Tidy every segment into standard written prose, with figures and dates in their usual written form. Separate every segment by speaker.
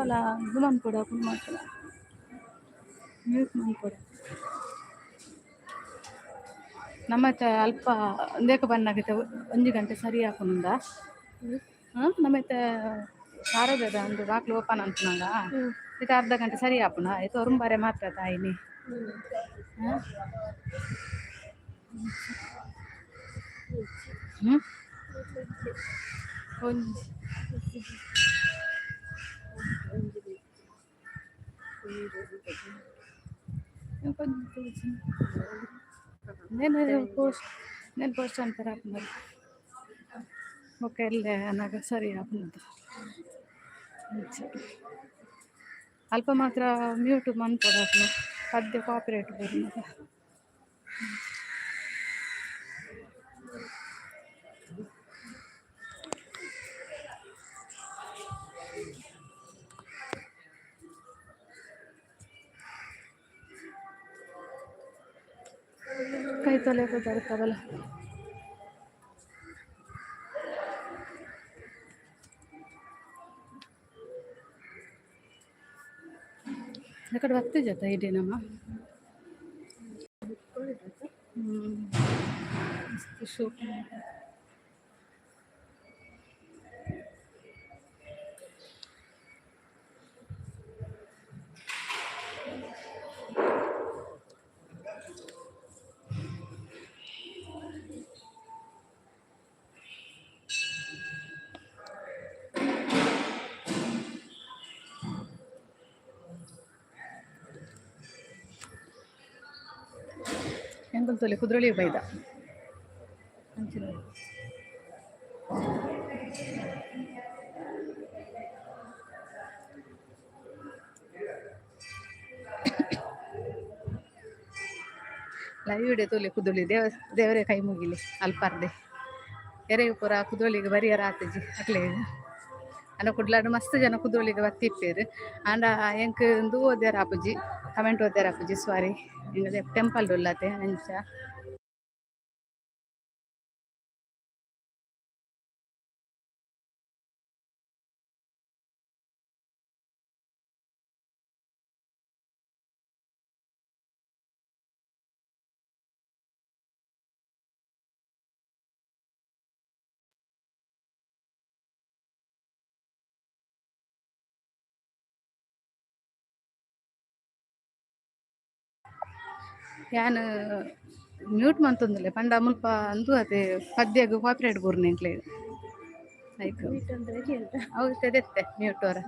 Speaker 1: ಅಲ್ಪಲ ಉಂದು ಮನ್ಪೊಡು ಅಕುಲು ಮಾತ್ರ ಮ್ಯೂಟ್ ಮನ್ಪೊಡು. ನಮಕ್ ಅಲ್ಪ ಉಂದೆಕ್ ಬನ್ನಗ ಇತ್ತೆ ಒಂಜಿ ಗಂಟೆ ಸರಿ ಆಪುಂಡ. ನಮ ಇತ್ತೆ ಶಾರದದ ಉಂದು ಬಾಕಿಲ್ ಓಪನ್ ಅನ್ಪುನಗ ಇತ್ತೆ ಅರ್ಧ ಗಂಟೆ ಸರಿ ಆಪುಂಡ ಇತ್ತೆ ಒರುಂಬಾರೆ ಮಾತ್ರ ತಾಯಿನಿ. ಹ್ಮ್ ಒಂಜಿ నేను ಪೋಸ್ಟ್ నేను ಪೋಸ್ಟ್ ಅಂತಾರೆ ಆಪುಂಡು ಬೊಕ ಎಲ್ಲೆ ಅನಗ ಸರಿ ಆಪುಂಡು ಅಂಚ ಅಲ್ಪ ಮಾತ್ರ ಮ್ಯೂಟ್ ಮನ್ಪೊಡು ಅಕುಲು ಪದ್ಯ ಕಾಪಿರೈಟ್ ಬರುನಗ. ಕೈ ತೊಳೆಯಕ್ಕೆ ಬರ್ತವಲ್ಲ. ಈ ಕಡೆ ಬತ್ತಿಜತ ಇಡೀ ನಮ್ಮ. ಮಸ್ತ್ ಶೋಕು. ಎಂಕುಲು ತೂಲೆ ಕುದ್ರೋಳಿ ಬೈದ ಅಂಚಿನ. ಲೈವ್ ವಿಡಿಯೋ ತೂಲೆ ಕುದ್ರೋಳಿ ದೇವ ದೇವರೇ ಕೈ ಮುಗಿಲಿ ಅಲ್ಪರ್ದೆ ಎರೆಗ್ ಪೂರ ಕುದ್ರೋಳಿಗ್ ಬರಿಯರ ಆತಿಜಿ ಅಕ್ಲೆಗ್. ಆಂಡ ಕುಡ್ಲಡ್ ಮಸ್ತ್ ಜನ ಕುದ್ರೋಳಿಗ್ ಬತ್ತಿಪ್ಪೆರ್. ಆಂಡ ಎಂಕ್ ಉಂದು ಓದ್ಯರ ಆಪುಜಿ, ಕಮೆಂಟ್ ಓದ್ಯರ ಆಪುಜಿ, ಸಾರಿ. ಎಂಕುಲು ಟೆಂಪಲ್ ಉಲ್ಲತೆ ಅಂಚ. ಯಾನ್ ಮ್ಯೂಟ್ ಮಂತೊಂದುಲ್ಲೆ ಪಂಡ ಮುಲ್ಪ ಉಂದು ಅತೆ ಪದ್ಯಗ್ ಕಾಪಿರೈಟ್ ಬೂರ್ನೆ ಎಂಕ್ಲೆಗ್ ಐಕ್. ಅವು ಇತ್ತೆ ದೆತ್ತೆ ಮ್ಯೂಟ್ ಒರ.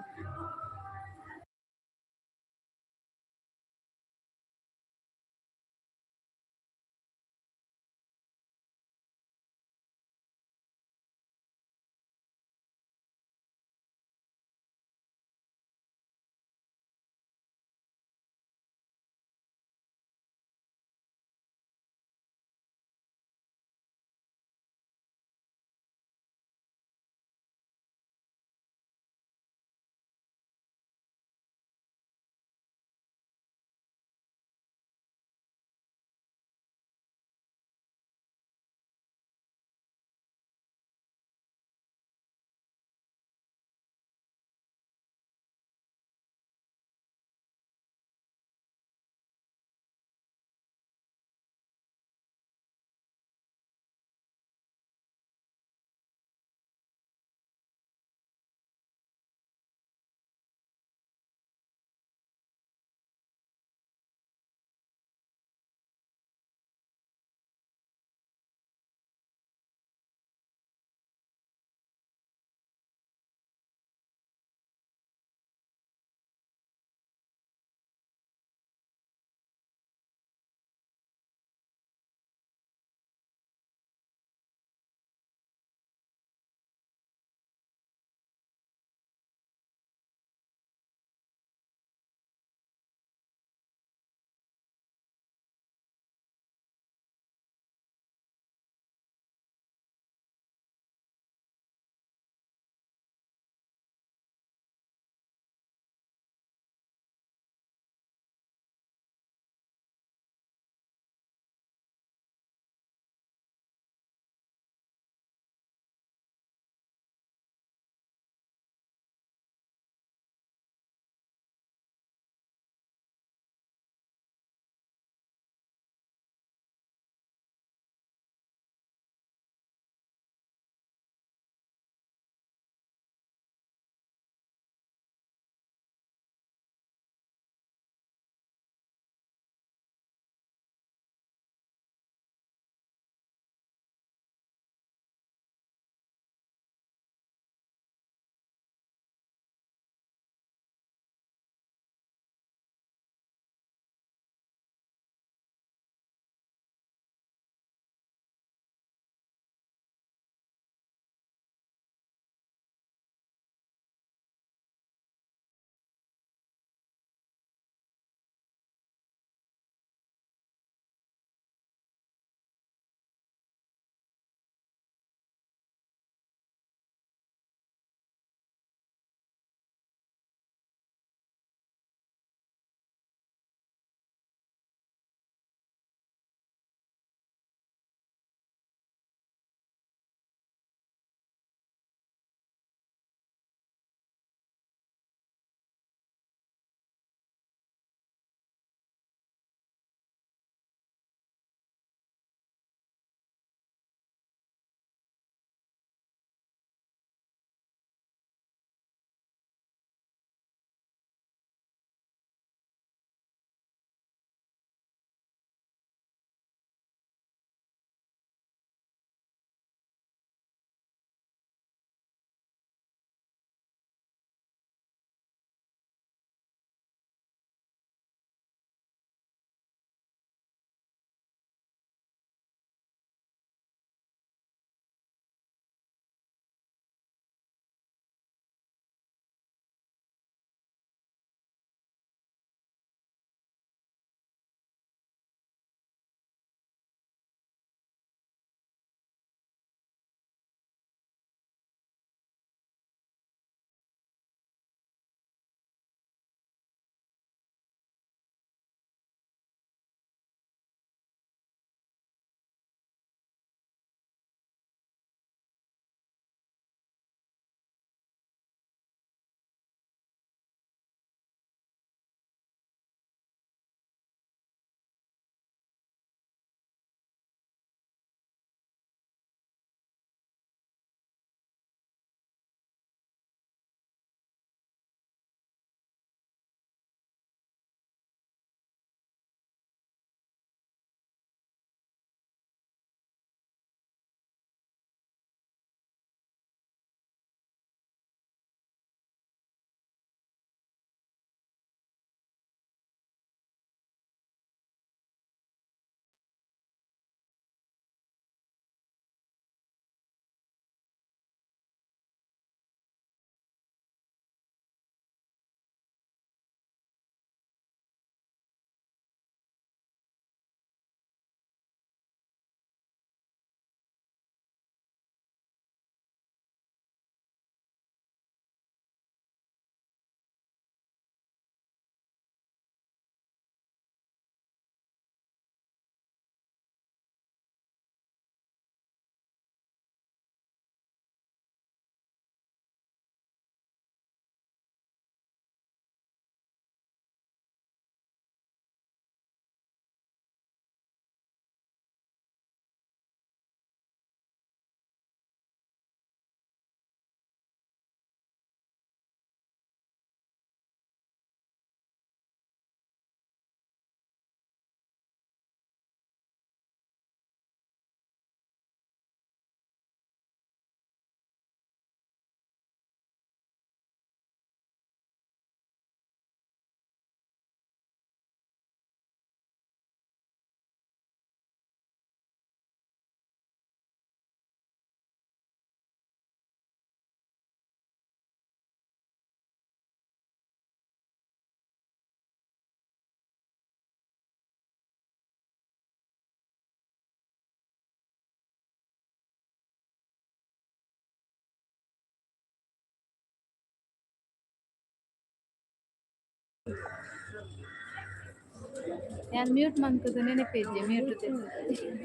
Speaker 1: ಯಾನ್ ಮ್ಯೂಟ್ ಮಂತುದು ನೆನಪಿಜ್ಜಿ ಮ್ಯೂಟ್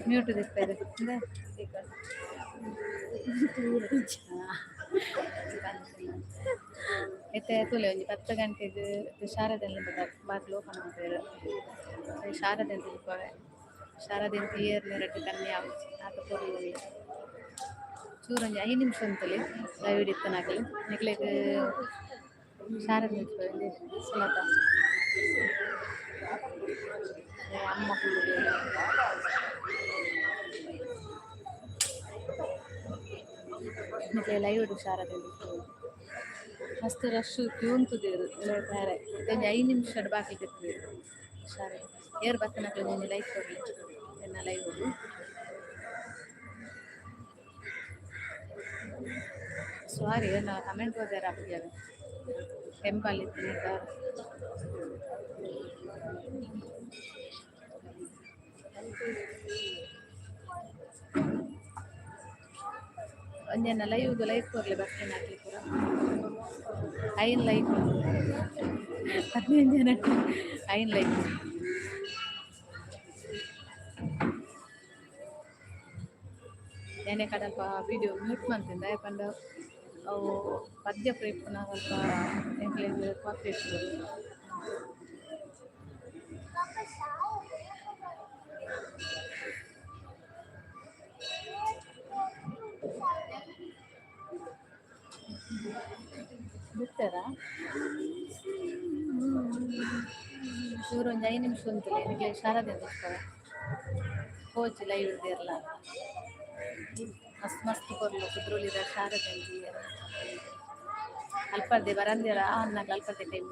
Speaker 1: ಮ್ಯೂಟ್ ದಿಪ್ಪೆರೆ. ಇತ್ತೆ ತೂಲೆ ಒಂಜಿ 10 ಗಂಟೆಗ್ ಶಾರದೆನ್ ಬಾಕಿಲ್ ಓಪನ್ ಮಲ್ಪುವೆರ್. ಶಾರದೆನ್ ತೂಪವೆ ಶಾರದೆನ್ ತೂಯೆರ್ನೆ ರಡ್ಡ್ ಕಣ್ಣೆ ಆಪುಜಿ ಆತ್ ಪೊರ್ಲು ಉಂಡು. ಚೂರು ಒಂಜಿ 5 ನಿಮಿಷ ಉಂತುಲೆ ಲೈವ್ ಇತ್ತಿನಕುಲು ನಿಕ್ಲೆಗ್ ಶಾರದೆ ತೂಪವೆ ಸುಲತ ಅಮ್ಮ ಕುಲ್ಲುದೆರ್. ನಿಕ್ಲೆ ಲೈವ್ ಡ್ ಶಾರದೆನ್ ತೂವೊಲಿ. ಮಸ್ತ್ ರಶ್ ಕ್ಯೂ ಉಂತುದೆರ್ ಬೇರೆ ಒಂಜಿ 5 ನಿಮಿಷಡ್ ಬಾಕಿಲ್ ದೆಪ್ಪುವೆರ್ ಶಾರದೆ. ಏರ್ ಬತ್ತಿನಕುಲು ಒಂಜಿ ಲೈಕ್ ಕೊರ್ಲೆ ಎನ್ನ ಲೈವ್ ಗ್. ಸಾರಿ ಎನ್ನ ಕಮೆಂಟ್ ಓದೆರೆ ಆಪುಜಿ ಟೆಂಪಲ್ ಇತ್ತಿನೆಟ. ಒಂಜಿ ಎನ್ನ ಲೈವ್ ಗ್ ಲೈಕ್ ಕೊರ್ಲೆ ಬತ್ತಿನಕುಲು ಪೂರ. 5 ಲೈಕ್ 15 ಜನಕ್ 5 ಲೈಕ್. ಯಾನ್ ಕಡಲ್ಪ ವಿಡಿಯೋ ಮ್ಯೂಟ್ ಮಂತಿಂದ ದಾಯೆ ಪಂಡ ಅವು ಪದ್ಯ ಪೂರ ಇಪ್ಪುನಗ ಅಲ್ಪ ಎಂಕ್ಲೆಗ್ ಕಾಪಿರೈಟ್ ಬರು. ಬಿಡ್ತಾರಾ? ಚೂರು ಒಂಜಿ 5 ನಿಮಿಷ ಉಂತುಲೆ ನಿಕ್ಲೆ ಶಾರದೆ ತೂಪವೆ. ಪೋಚಿ ಲೈವ್ ದೇರ್ಲ. ಮಸ್ತ್ ಮಸ್ತ್ ಪೊರ್ಲು ಕುದ್ರೋಳಿದ ಶಾರದೆ ತೂಯೆರೆ. ಅಲ್ಪರ್ದೆ ಬರಂದೆರ ಆನ್ನಗ ಅಲ್ಪರ್ದೆ ಟೈಮ್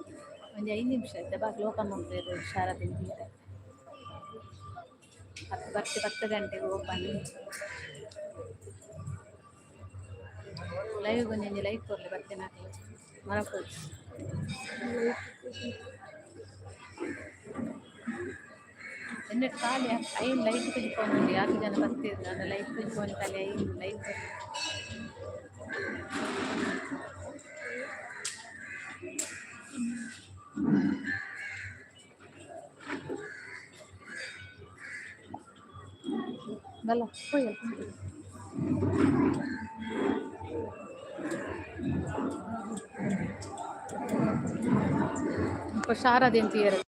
Speaker 1: ಒಂಜಿ 5 ನಿಮಿಷ ಇತ್ತೆ ಬಾಕಿಲ್ ಓಪನ್ ಮಲ್ಪುವೆರ್ ಶಾರದೆ ತೂಯೆರೆ. 10 ಬರ್ತಿ 10 ಗಂಟೆಗೆ ಓಪನ್. ಲೈವ್ ಒಂಜೊಂಜಿ ಲೈಕ್ ಕೊರ್ಲೆ ಬತ್ತಿನಕುಲು ಮರಪೊಡ್ಚಿ. ಎನ್ನಡ್ ಖಾಲಿ 5 ಲೈಕ್ ತೋಜಿಪಾವೊಂದುಂಡು ಯಾತ್ ಜನ ಬತ್ತೆರ್ ಆಂಡ ಲೈಕ್ ತೋಜಿಪಾವೊಂದು ಖಾಲಿ 5 ಲೈಕ್. ಬಲ್ಲ ಪೋಯಿ ಶಾರದೆನ್ ತೂಯೆರೆ.